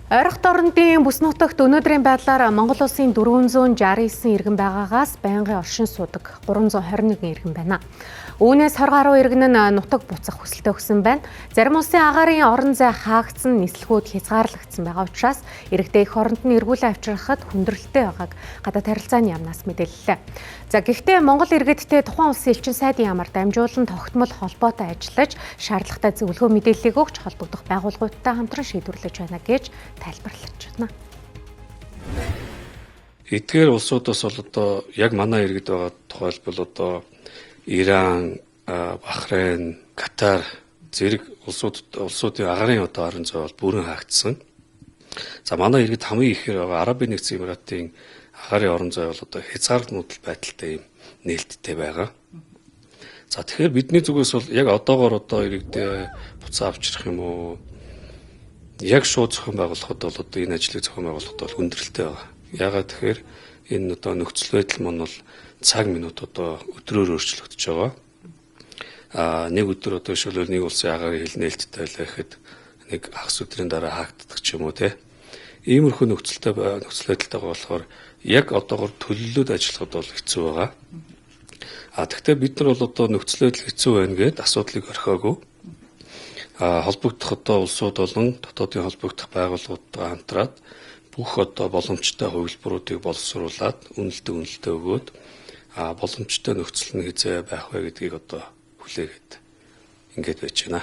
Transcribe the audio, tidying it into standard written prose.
Ойрхот орондын бүс нутагт өнөөдрийн байдлаар Монгол улсын 469 иргэн байгаагаас байнгын оршин суудаг 321 иргэн байна. Үүнээс 20 гаруй иргэн нь нутаг буцах хүсэлтэй өгсөн байна. Зарим улсын агаарын орон зай хаагдсан, нислэгүүд хязгаарлагдсан байгаа учраас иргэдээ эх оронд нь эргүүлэн авчрахад хүндрэлтэй байгааг гадаад харилцааны яамнаас мэдээллээ. За, гэхдээ Монгол иргэдтэй тухайн улсын элчин сайдын яамаар дамжуулан тогтмол холбоотой ажиллаж, шаардлагатай зөвлөгөө мэдээллийг өгч, холбогдох байгууллагуудтай хамтран шийдвэрлэж байна гэж тайлбарлаж байна. Эдгээр улсуудаас бол одоо яг манай иргэд байгаа, тухайлбал одоо Иран, Бахрейн, Катар зэрэг улсуудын агарын одоо орон зай бол бүрэн хаагдсан. За, манай иргэд хамгийн ихээр байгаа Арабын Нэгдсэн Эмиратын агарын орон зай бол одоо хязгаарлалт байдалтай юм нээлттэй байгаа. За, тэгэхээр бидний зүгээс бол яг одоогоор одоо иргэдээ буцаа авчрах юм уу, яг шууд зохион байгуулахад бол одоо энэ ажлыг зохион байгуулахад бол хүндрэлтэй байгаа. Яагаад тэгэхээр энэ одоо нөхцөл байдал маань бол цаг минут одоо өдрөөр өөрчлөгдөж байгаа. Нэг өдөр одоо жишээлбэл нэг улсын агаарын хил нээлттэй байлаа гэхэд нэг хагас өдрийн дараа хаагддаг ч юм уу, те. Иймэрхүү нөхцөл байдалтай болохоор яг одоогор төлөвлөлөөд ажиллахад бол хэцүү байгаа. А тэгтээ бид нар бол одоо нөхцөл байдал хэцүү байна гээд асуудлыг орхиогүй. Холбогдох одоо улсууд болон дотоодын холбогдох байгууллагуудтай хамтраад бүх одоо боломжтой хувилбаруудыг боловсруулад, үнэлтээ өгөөд, боломжтой нөхцөл нь хэзээ байх вэ гэдгийг одоо хүлээгээд ингээд байж байна.